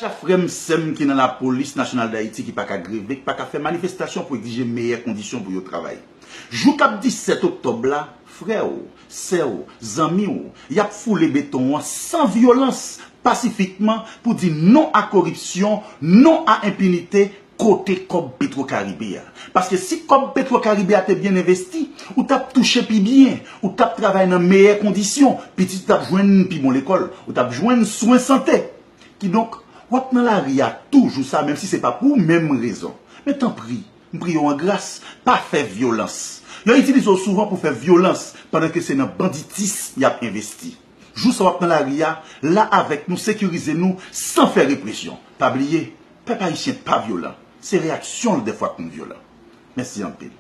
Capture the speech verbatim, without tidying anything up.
Frè m, sè m ki nan Lapolis Nasyonal d Ayiti ki pa ka greve, ki pa ka fè manifestasyon pou egzije meyè kondisyon pou yo travay. Jou k ap disèt oktòb la, frè w, sè w, zanmi w, y ap foule beton an san vyolans, pasifikman, pou di non a koripsyon, non a enpinite, kote kòb Petwokaribe a. Paske si kòb Petwokaribe a te byen envesti, ou t ap touche pi byen, ou t ap travay nan meyè kondisyon, pitit ou t ap jwenn pi bon lekòl, ou t ap jwenn swen sante. Kidonk, w ap nan lari a toujou sa, menm si se pa pou menm rezon. Men tanpri, m priye w an gras, pa fè vyolans. Yo itilize w souvan pou fè vyolans, pandan ke se nan banditis y ap envesti. Jou sa w ap nan lari a, la avèk nou, sekirize nou, san fè represyon. Pa bliye, pèp ayisyen pa vyolan. Se reyaksyon l dèfwa k konn vyolan. Mèsi anpil.